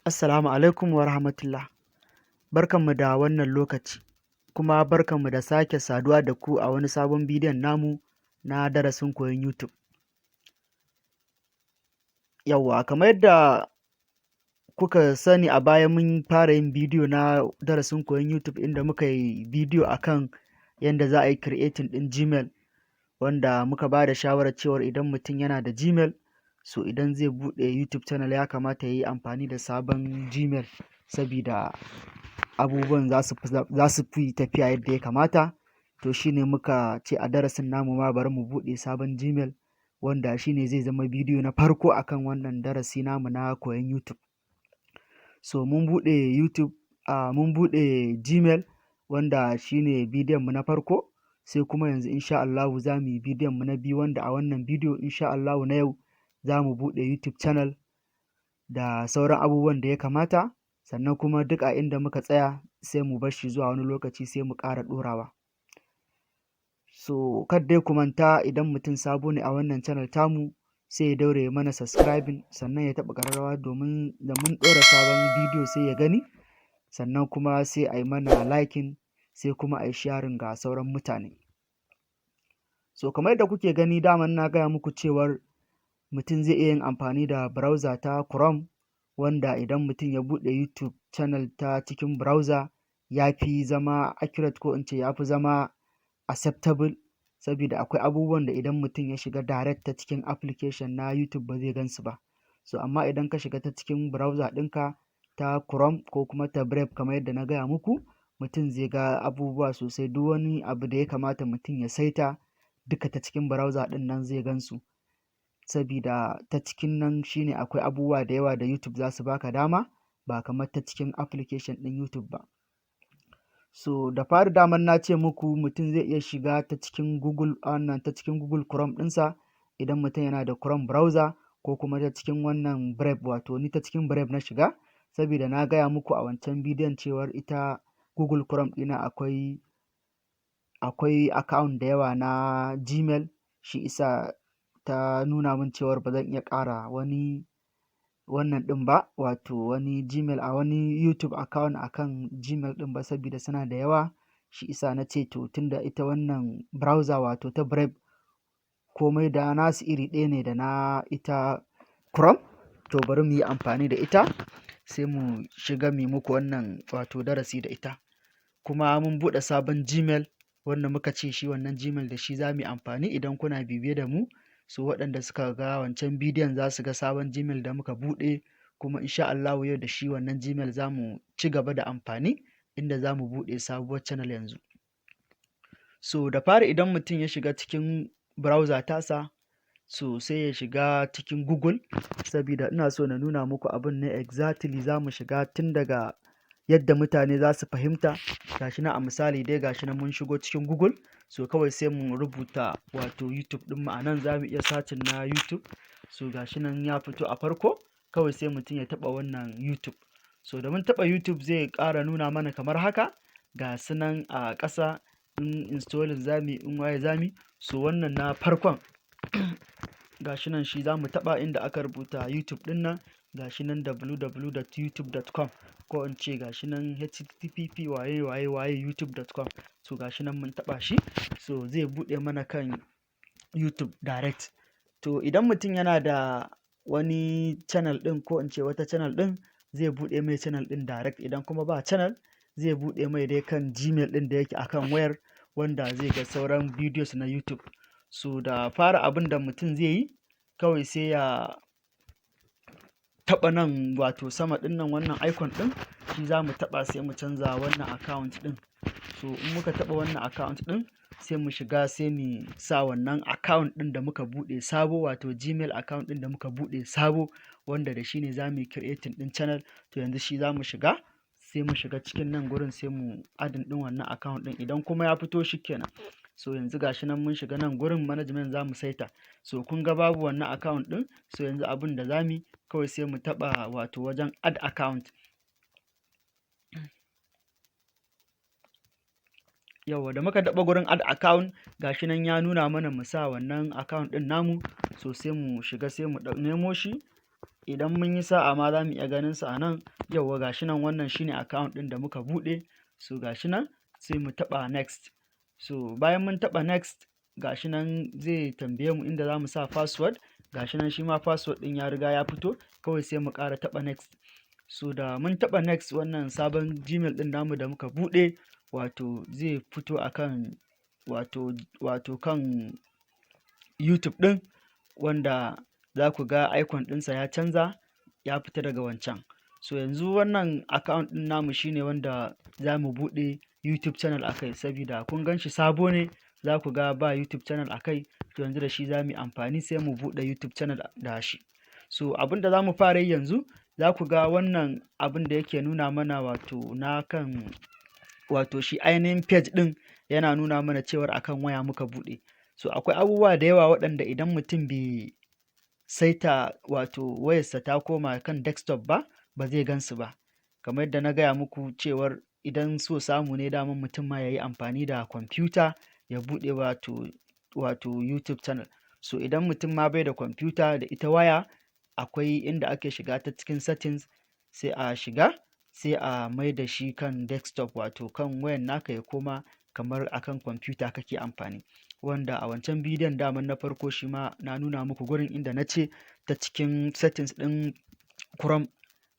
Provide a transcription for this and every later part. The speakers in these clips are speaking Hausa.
Assalamu alaikum wa rahmatullah. Barkanmu da wannan lokaci, kuma barkanmu da sake saduwa da ku a wani sabon bidiyon namu na darasin koyon YouTube. Yawwa, kamar yadda kuka sani, a baya mun fara yin bidiyo na darasin koyon YouTube, inda muka yi bidiyo akan yanda za a yi creating ɗin Gmail, wanda muka ba da shawarar cewar idan mutum yana da Gmail, so idan zai buɗe YouTube channel ya kamata ya yi amfani da sabon Gmail, sabida abubuwan za su fi tafiya yadda ya kamata. To shi ne muka ce a darasin namu ma bari mu buɗe sabon Gmail, wanda shi ne zai zama bidiyo na farko akan wannan darasi namu na koyon YouTube. So mun buɗe YouTube, mun buɗe Gmail, wanda shi ne bidiyon mu na farko, sai kuma yanzu insha Allahu za mu yi bidiyon mu na biyu, wanda a wannan bidiyo insha Allahu na yau za mu buɗe YouTube channel da sauran abubuwan da ya kamata, sannan kuma duk a inda muka tsaya sai mu bar shi zuwa wani lokaci, sai mu ƙara ɗorawa. So kar dai ku manta, idan mutum sabo ne a wannan channel tamu, sai ya daure ya mana subscribing, sannan ya taɓa ƙararrawa domin da mun ɗora sabon bidiyo sai ya gani, sannan kuma sai a yi mana liking, sai kuma a yi sharing ga sauran mutane. So kamar yadda kuke gani, daman na gaya muku cewar mutum zai iya yin amfani da browser ta Chrome, wanda idan mutum ya buɗe YouTube channel ta cikin browser ya fi zama accurate, ko in ce ya fi zama acceptable, sabida akwai abubuwan da idan mutum ya shiga direct ta cikin application na YouTube ba zai gansu ba. So amma idan ka shiga ta cikin browser ɗinka ta Chrome ko kuma ta Brave, kamar yadda na gaya muku, mutum zai ga abubuwa sosai. Duk wani abu da ya kamata mutum ya saita duka ta cikin browser ɗin nan zai gansu. Sabida ta cikin nan shine akwai abubuwa da yawa da YouTube za su baka dama, ba kamar ta cikin application ɗin YouTube ba. So da fari daman na ce muku mutum zai iya shiga ta cikin Google, wannan ta cikin Google Chrome ɗinsa idan mutum yana da Chrome browser, ko kuma ta cikin wannan Brave, wato ni ta cikin Brave na shiga, sabida na gaya muku a wancan bidiyon cewar ita Google Chrome ɗina akwai account da yawa na Gmail, shi isa ta nuna min cewar ba zan iya ƙara wani wannan ɗin ba, wato wani Gmail a wani YouTube account akan Gmail ɗin ba, sabida suna da yawa. Shi isa na ce to tunda ita wannan browser, wato ta Brave, komai da nasu iri ɗaya ne da na ita Chrome, to bari mu yi amfani da ita, sai mu shiga mu yi muku wannan wato darasi da ita. Kuma mun buɗe sabon Gmail, wanda muka ce shi wannan Gmail da shi za mu yi amfani. Idan kuna bibiye da mu, so waɗanda suka ga wancan bidiyon za su ga sabon Gmail da muka buɗe, kuma insha Allahu yau da shi wannan Gmail za mu ci gaba da amfani, inda za mu buɗe sabuwar channel yanzu. So da fari idan mutum ya shiga cikin browser tasa, so sai ya shiga cikin Google, sabida ina so na nuna muku abun ne exactly. Za mu shiga tun daga yadda mutane za su fahimta. Gashi nan a misali dai, gashi nan mun shigo cikin Google. So kawai sai mu rubuta wato YouTube ɗin mu a nan, za mu iya searching na YouTube. So gashi nan ya fito a farko, kawai sai mutum ya taɓa wannan YouTube. So da mun taɓa YouTube zai ƙara nuna mana kamar haka, ga su nan a ƙasa, in installing za mu yi, in waye za mu yi. So wannan na farkon, gashi nan, shi za mu taɓa, inda aka rubuta YouTube ɗin nan, gashi nan www.youtube.com, ko in ce gashi nan http waye waye waye youtube.com. So gashi nan mun taɓa shi, so zai buɗe mana kan YouTube direct. To idan mutum yana da wani channel ɗin, ko in ce wata channel ɗin, zai buɗe mai channel ɗin direct. Idan kuma ba channel, zai buɗe mai dai kan Gmail ɗin da yake akan wayar, wanda zai ga sauran videos na YouTube. So da fara abin da mutum zai yi, kawai sai ya taɓa nan, wato sama ɗin nan, wannan icon ɗin, shi za mu taɓa, sai mu canza wannan account ɗin. So in muka taɓa wannan account ɗin, sai mu shiga, sai mu sa wannan account ɗin da muka buɗe sabo, wato Gmail account ɗin da muka buɗe sabo, wanda da shi ne za mu yi creating ɗin channel. To yanzu shi za mu shiga, sai mu shiga cikin nan gurin, sai mu adding ɗin wannan account ɗin. Idan kuma ya fito, shi kenan. So yanzu gashi nan mun shiga nan gurin management, za mu saita. So kun ga babu wannan account ɗin. So yanzu abin da za mu yi, kawai sai mu taɓa wato wajen add account. Yawwa, da muka taɓa gurin add account, gashi nan ya nuna mana mu sa wannan account ɗin namu. So sai mu shiga, sai mu nemo shi. Idan mun yi sa'a ma za mu iya ganin sa a nan. Yauwa, gashi nan, wannan shine account ɗin da muka buɗe. So gashi nan, sai mu taɓa next. So bayan mun taɓa next, gashi nan zai tambaye mu inda za mu sa password. Gashi nan, shi ma password ɗin ya riga ya fito, kawai sai mu ƙara taɓa next. So da mun taɓa next, wannan sabon Gmail ɗin namu da muka buɗe, wato zai fito akan wato kan YouTube ɗin, wanda za ku ga icon ɗinsa ya canza, ya fita daga wancan. So yanzu wannan account ɗin namu shine wanda za mu buɗe YouTube channel a kai, sabida kun gan shi sabo ne, za ku ga ba YouTube channel a kai. To yanzu da shi za mu yi amfani, sai mu buɗe YouTube channel da shi. So abin da za mu fara yi yanzu, za ku ga wannan abin da yake nuna mana, wato na kan wato shi ainihin page ɗin yana nuna mana cewar akan waya muka buɗe. So akwai abubuwa da yawa waɗanda idan mutum bai saita wato wayarsa ta koma kan desktop ba, ba zai gan su ba. Kamar yadda na gaya muku cewar idan so samu ne, daman mutum ma ya yi amfani da kwamfuta ya buɗe wato YouTube channel. So idan mutum ma bai da kwamfuta, da ita waya akwai inda ake shiga ta cikin settings, sai a shiga, sai a mai da shi kan desktop, wato kan wayan naka ya koma kamar akan kwamfuta kake amfani. Wanda a wancan bidiyon daman na farko shi ma na nuna muku gurin inda na ce ta cikin settings ɗin Chrome,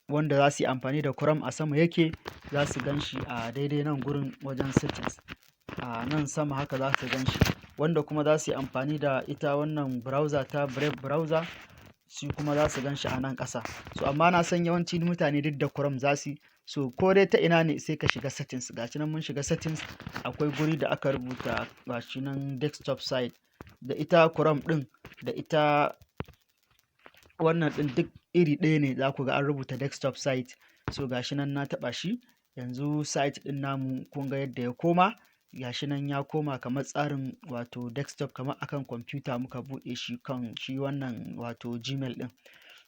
wanda za su yi amfani da Chrome, a sama yake, za su gan shi a daidai nan gurin wajen settings, a nan sama haka za su gan shi. Wanda kuma za su yi amfani da ita wannan browser ta Brave browser, shi kuma za su gan shi a nan ƙasa. So amma na san yawanci mutane duk da Chrome za su yi. So ko dai ta ina ne, sai ka shiga settings. Gashi nan mun shiga settings, akwai guri da aka rubuta, gashi nan, desktop site. Da ita Chrome ɗin da ita wannan ɗin duk iri ɗaya ne, za ku ga an rubuta desktop site. So gashi nan na taɓa shi. Yanzu site ɗin namu, kun ga yadda ya koma. Gashi nan ya koma kamar tsarin wato desktop, kamar akan kwamfuta muka buɗe shi kan shi wannan wato Gmail ɗin.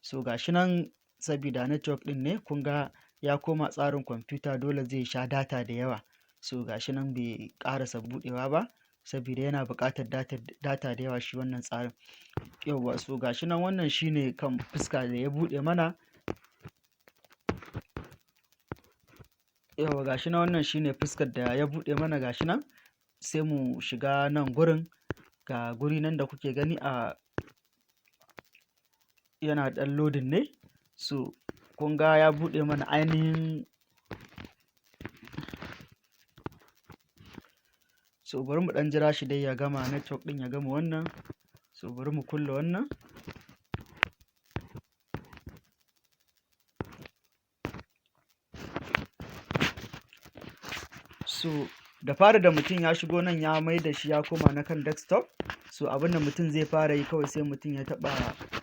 So gashi nan, sabida network ɗin ne, kun ga ya koma tsarin kwamfuta, dole zai sha data da yawa. So gashi nan bai ƙarasa buɗewa ba, sabida yana buƙatar data da yawa shi wannan tsarin. Yauwa, so gashi nan, wannan shine kan fuska da ya buɗe mana. Yauwa, gashi nan, wannan shine fuskar da ya buɗe mana. Gashi nan, sai mu shiga nan gurin, ga guri nan da kuke gani a yana ɗan loading ne. So kun ga ya buɗe mana ainihin. So bari mu ɗan jira shi dai ya gama, network ɗin ya gama wannan. So bari mu kulle wannan. So da fari da mutum ya shigo nan, ya mai da shi ya koma na kan desktop, so abin da mutum zai fara yi, kawai sai mutum ya taɓa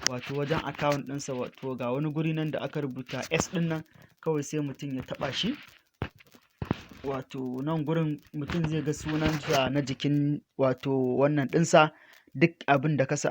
wato wajen account ɗinsa, wato ga wani guri nan da aka rubuta S ɗin nan, kawai sai mutum ya taɓa shi. Wato nan gurin mutum zai ga sunansa na jikin wato wannan ɗinsa. Duk abin da ka sa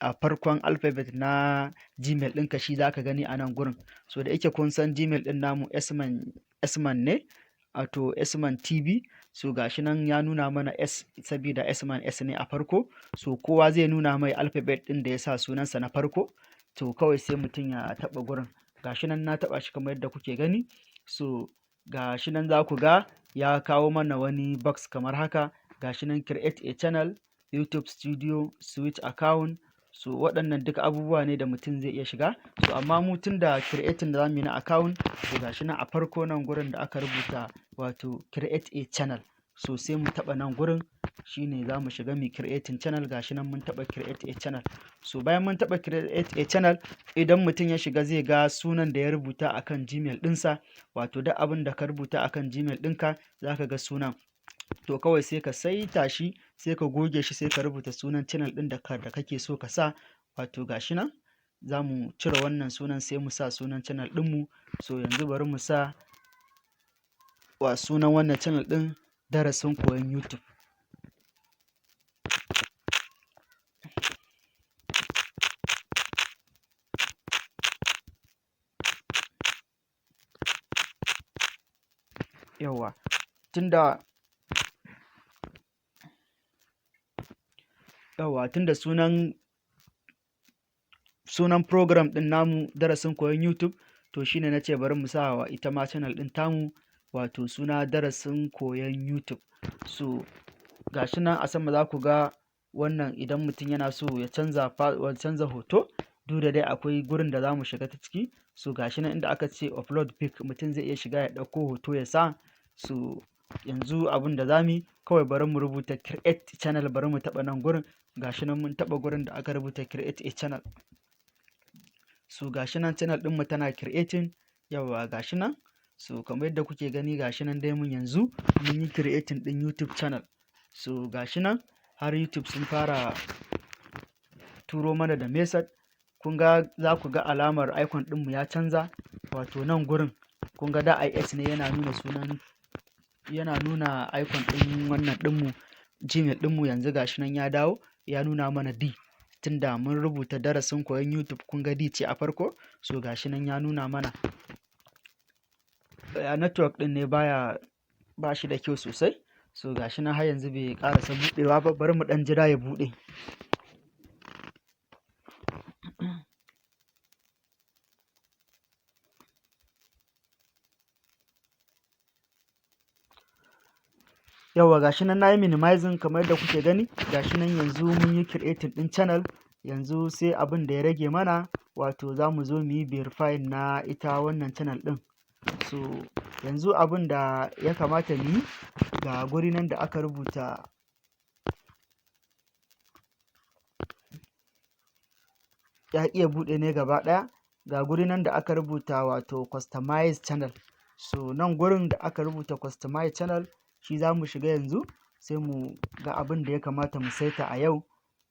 a farkon alphabet na Gmail ɗinka, shi za ka gani a nan gurin. So da yake kun san Gmail ɗin namu Sman Sman ne, wato Sman TV, so gashi nan ya nuna mana S, sabida Sman S ne a farko. So kowa zai nuna mai alphabet ɗin da ya sa sunansa na farko. To kawai sai mutum ya taɓa gurin. Gashi nan na taɓa shi kamar yadda kuke gani. So gashi nan, za ku ga ya kawo mana wani box kamar haka. Gashi nan, create a channel, YouTube Studio, switch account. So waɗannan duka abubuwa ne da mutum zai iya shiga. So amma mu tun da creating da zamu yi na account, so gashi nan a farko nan gurin da aka rubuta wato create a channel, so sai mu taɓa nan gurin, shine za mu shiga mu creating channel. Gashi nan mun taɓa create a channel. So bayan mun taɓa create a channel, idan mutum ya shiga zai ga sunan da ya rubuta akan Gmail ɗinsa, wato duk abin da ka rubuta akan Gmail ɗinka za ka ga sunan. To kawai sai ka saita shi, sai ka goge shi, sai ka rubuta sunan channel ɗin da kake so ka sa. Wato gashi nan, za mu cire wannan sunan, sai mu sa sunan channel ɗinmu. So yanzu bari mu sa wa sunan wannan channel ɗin Darasin Koyon YouTube. Yawwa, tunda sunan Sunan program ɗin namu Darasin Koyon YouTube. To shine na ce bari mu sa wa ita ma channel ɗin tamu wato suna Darasin Koyon YouTube. So gashi nan a sama za ku ga wannan, idan mutum yana so ya canza hoto, duk da dai akwai gurin da za mu shiga ta ciki. So gashi nan inda aka ce upload pic, mutum zai iya shiga ya ɗauko hoto ya sa. So yanzu abin da za mu yi kawai, bari mu rubuta create channel. Bari mu taɓa nan gurin. Gashi nan mun taɓa gurin da aka rubuta create a channel. So gashi nan channel ɗinmu tana creating. Yawwa, gashi nan. So kamar yadda kuke gani, gashi nan dai mun yanzu mun yi creating ɗin YouTube channel. So gashi nan har YouTube sun fara turo mana da message. Kun ga, za ku ga alamar icon ɗinmu ya canza, wato nan gurin kun ga da is ne yana nuna sunan, yana nuna icon ɗin wannan ɗinmu, Gmail ɗinmu. Yanzu gashi nan ya dawo ya nuna mana D, tunda mun rubuta Darasin Koyon YouTube. Kun ga D ce a farko. So gashi nan ya nuna mana. Network ɗin ne baya ba shi da kyau sosai. So gashi nan har yanzu bai ƙarasa buɗewa ba. Bari mu ɗan jira ya buɗe. Yawwa, gashi nan nayi minimizing kamar yadda kuke gani. Gashi nan yanzu mun yi creating ɗin channel. Yanzu sai abin da ya rage mana, wato za mu zo mu yi verifying na ita wannan channel ɗin. So yanzu abin da ya kamata mu yi, ga guri nan da aka rubuta, ya iya buɗe ne gaba ɗaya. Ga guri nan da aka rubuta wato customize channel. So nan gurin da aka rubuta customize channel, shi za mu shiga yanzu, sai mu ga abin da ya kamata mu saita a yau,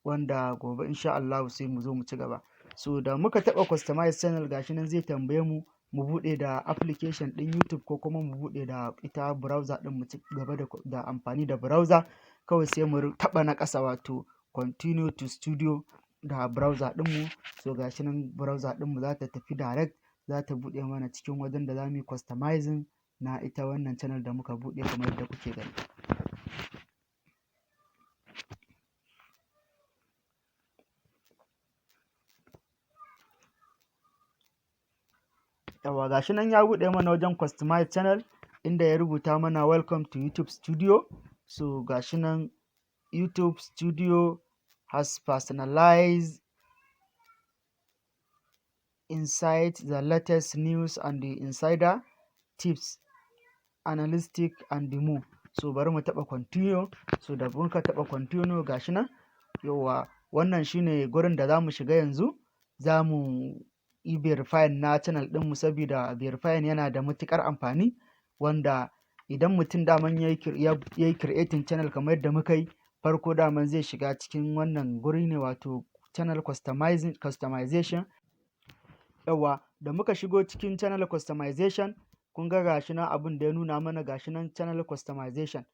wanda gobe insha Allahu sai mu zo mu ci gaba. So da muka taɓa customize channel, gashi nan zai tambaye mu mu buɗe da application ɗin YouTube ko kuma mu buɗe da ita browser ɗin, mu ci gaba da amfani da browser. Kawai sai mu taɓa na ƙasa, wato continue to studio da browser ɗinmu. So gashi nan browser ɗinmu za ta tafi direct, za ta buɗe mana cikin wajen da za mu yi customizing na ita wannan channel da muka buɗe, kamar yadda kuke gani. Yawwa, gashi nan ya buɗe mana wajen customize channel, inda ya rubuta mana "Welcome to YouTube Studio". So gashi nan, "YouTube Studio has personalized insight, the latest news and the insider tips, analytic and the more". So bari mu taɓa continue. So da muka taɓa continue, gashi nan. Yawwa, wannan shine gurin da za mu shiga yanzu. Za mu yi verifying na channel ɗinmu, saboda verifying yana da matuƙar amfani, wanda idan mutum daman ya yi creating channel kamar yadda muka yi farko, daman zai shiga cikin wannan guri ne, wato channel customization. Yawwa, da muka shigo cikin channel customization, kun ga gashi nan abin da ya nuna mana. Gashi nan channel customization.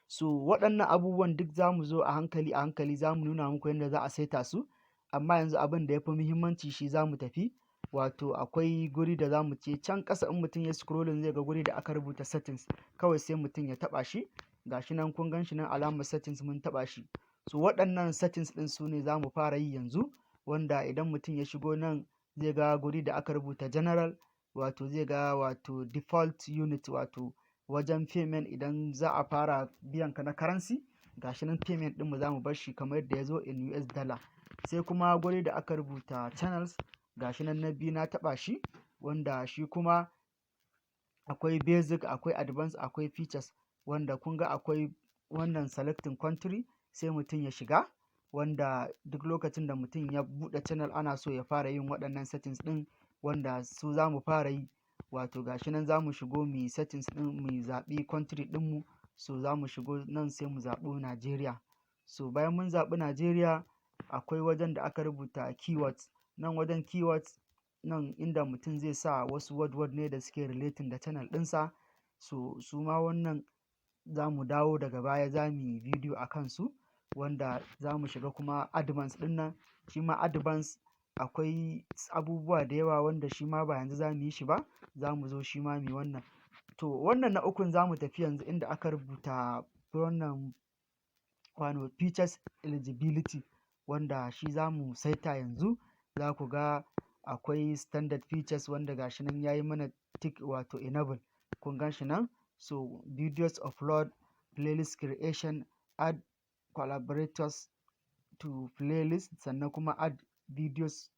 So waɗannan abubuwan duk za mu zo a hankali a hankali za mu nuna muku yadda za a saita su, amma yanzu abin da ya fi muhimmanci shi za mu tafi, wato akwai guri da za mu ce can ƙasa, in mutum ya scrolling zai ga guri da aka rubuta settings. Kawai sai mutum ya taɓa shi. Gashi nan, kun gan shi nan alamar settings, mun taɓa shi. So waɗannan settings ɗin su ne za mu fara yi yanzu, wanda idan mutum ya shigo nan zai ga guri da aka rubuta general, wato zai ga wato default unit, wato wajen payment idan za a fara biyan ka na currency. Gashi nan payment ɗinmu za mu bar shi kamar yadda ya zo in US dollar. Sai kuma guri da aka rubuta channels, gashi nan na biyu na taɓa shi, wanda shi kuma akwai basic, akwai advanced, akwai features, wanda kun ga akwai wannan selecting country, sai mutum ya shiga, wanda duk lokacin da mutum ya buɗe channel ana so ya fara yin waɗannan settings ɗin, wanda su za mu fara yi. Wato gashi nan za mu shigo mu yi settings ɗin, mu zaɓi country ɗinmu. So za mu shigo nan sai mu zaɓi Nigeria. So bayan mun zaɓi Nigeria, akwai wajen da aka rubuta keywords. Nan wajen keywords nan, inda mutum zai sa wasu word word ne da suke relating da channel ɗinsa. So su ma wannan za mu dawo daga baya za mu yi bidiyo a kansu, wanda za mu shiga kuma advance ɗin nan. Shi ma advance akwai abubuwa da yawa wanda shi ma ba yanzu za mu yi shi ba, za mu zo shi ma mu yi wannan. To wannan na ukun za mu tafi yanzu, inda aka rubuta wannan wato features eligibility, wanda shi za mu saita yanzu. Za ku ga akwai standard features wanda gashi nan ya yi mana tick, wato enable. Kun gan shi nan. So videos upload, playlist creation, add collaborators to playlist, sannan kuma add videos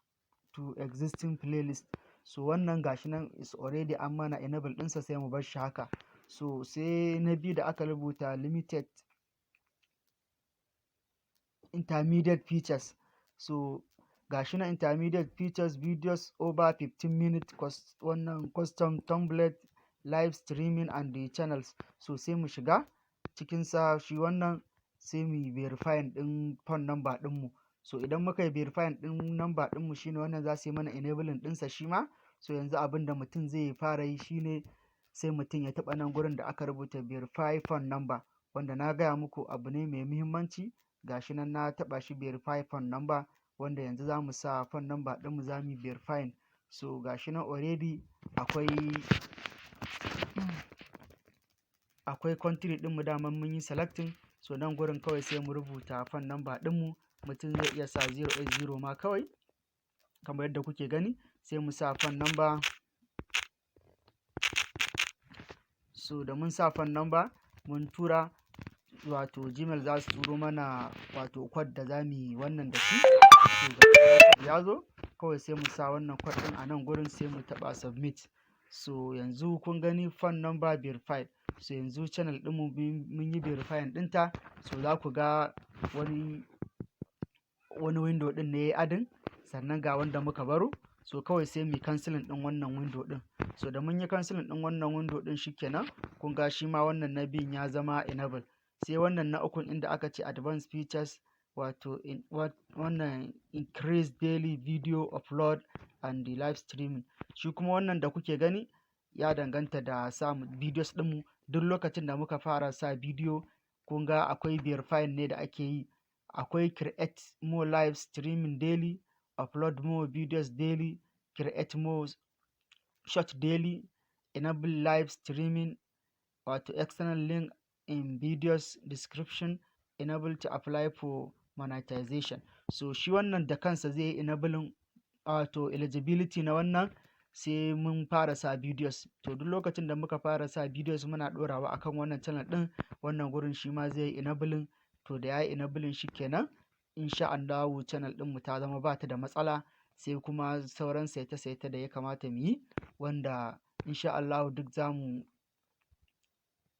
to existing playlist. So wannan gashi nan is already an mana enable ɗinsa, sai mu bar shi haka. So sai na biyu da aka rubuta limited intermediate features. So gashi nan intermediate features: videos over 15 minutes, wannan custom template, live streaming and the channels. So sai mu shiga cikinsa shi wannan, sai mu yi verifying ɗin phone number ɗinmu. So idan muka yi verifying ɗin number ɗinmu, shine wannan za su yi mana enabling ɗinsa shi ma. So yanzu abin da mutum zai fara yi shine sai mutum ya taɓa nan gurin da aka rubuta verify phone number, wanda na gaya muku abu ne mai muhimmanci. Gashi nan na taɓa shi, verify phone number, wanda yanzu za mu sa phone number ɗinmu, za mu yi verifying. So gashi nan already akwai country ɗinmu, daman mun yi selecting. So nan gurin kawai sai mu rubuta phone number ɗinmu. Mutum zai iya sa 080 ma kawai kamar yadda kuke gani. Sai mu sa phone number. So da mun sa phone number mun tura, wato Gmail za su turo mana wato code da za mu yi wannan da shi. So ya zo, kawai sai mu sa wannan code ɗin a nan gurin, sai mu taɓa submit. So yanzu kun gani, phone number verified. So yanzu channel ɗinmu mun yi verifying ɗinta. So za ku ga wani window ɗin ne ya adding, sannan ga wanda muka baro. So kawai sai mu yi cancelling ɗin wannan window ɗin. So da mun yi cancelling ɗin wannan window ɗin, shikenan. Kun ga shi ma wannan na biyun ya zama enable. Sai wannan na ukun inda aka ce advanced features, wato wannan increase daily video upload and the live streaming. Shi kuma wannan da kuke gani ya danganta da sa videos ɗinmu. Duk lokacin da muka fara sa bidiyo, kun ga akwai verifying ne da ake yi. Akwai create more live streaming daily, upload more videos daily, create more short daily, enable live streaming, wato external link in videos description, enable to apply for monetization. So shi wannan da kansa zai yi enabling, wato eligibility na wannan sai mun fara sa videos. To duk lokacin da muka fara sa videos muna ɗorawa akan wannan channel ɗin, wannan gurin shi ma zai yi enabling. To da ya yi enabling, shi kenan, insha Allahu channel ɗinmu ta zama ba ta da matsala. Sai kuma sauran saite-saite da ya kamata mu yi, wanda insha Allahu duk za mu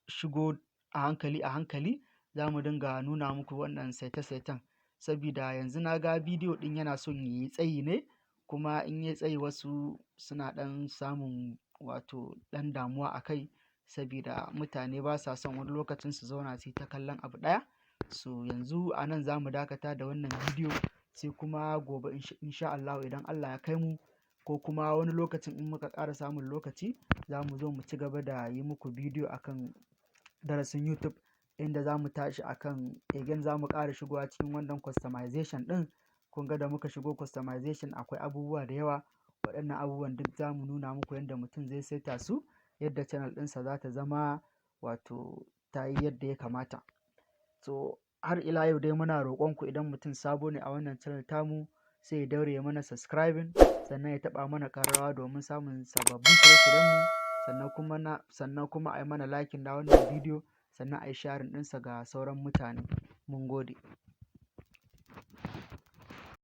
shigo a hankali a hankali, za mu dinga nuna muku wannan saite-saiten, sabida yanzu na ga bidiyo ɗin yana son ya yi tsayi ne, kuma in ya yi tsayi wasu suna ɗan samun wato ɗan damuwa a kai, sabida mutane ba sa son wani lokacin su zauna su yi ta kallon abu ɗaya. So yanzu a nan za mu dakata da wannan bidiyo, sai kuma gobe insha Allahu idan Allah ya kai mu, ko kuma wani lokacin in muka ƙara samun lokaci, za mu zo mu ci gaba da yi muku bidiyo akan darasin YouTube, inda za mu tashi akan again za mu ƙara shigowa cikin wannan customization ɗin. Kun ga da muka shigo customization akwai abubuwa da yawa. Waɗannan abubuwan duk za mu nuna muku yadda mutum zai saita su, yadda channel ɗinsa za ta zama wato ta yi yadda ya kamata. So har ila yau dai muna roƙon ku, idan mutum sabo ne a wannan channel tamu, sai ya daure ya mana subscribing, sannan ya taɓa mana ƙararrawa domin samun sababbin shirye-shiryenmu, sannan kuma a yi mana liking na wannan bidiyo, sannan a yi sharing ɗinsa ga sauran mutane. Mun gode.